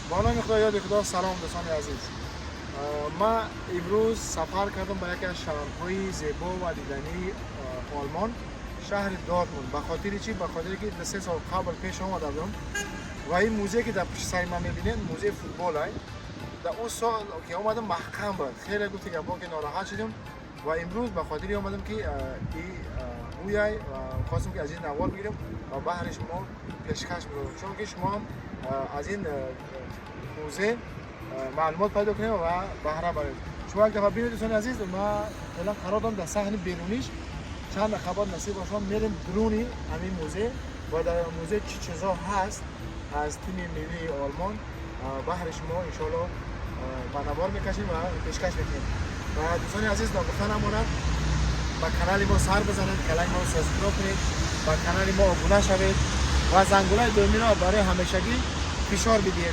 Бо номи Худо, ёди Худо. Салом, дӯстони азиз. Ман имрӯз сафар кардам ба яке аз шаҳрҳои зебо ва дидании Олмон, шаҳри Дортмунд. Ба хотири чӣ? Ба хотире ки 2-3 сол қабл пеш омада будам ва ин музее, ки дар пушти сари ман мебинед, музеи футбол ай. Дар он сол ки омадам, маҳкам буд хеле. Гуфти гапҳо ки нороҳат шудем ва имрӯз ба хотири омадам, ки ӯяй хостем, ки аз ин навор бигирем ва баҳри шумо пешкаш бигирем, чунки шумо ҳам аз ин музей маълумот пайдо кунем ва баҳра баред. Шумо як дафъа бинед, дӯстони азиз. Ма феълан қарор дорам дар саҳни беруниш. Чанд дақиқа баъд, насиб бошад, мерем дуруни ҳамин музей ва дар музей чӣ чизо ҳаст аз тими миллии Олмон, баҳри шумо иншоалло ба навор мекашем ва пешкаш мекунем. Ва дӯстони азиз, ногуфта намонад, ба канали мо сар бизанед, канали мо subscribe кунед, ба канали мо обуна шавед ва зангулаи доимиро барои ҳамешагӣ фишор бидиҳед.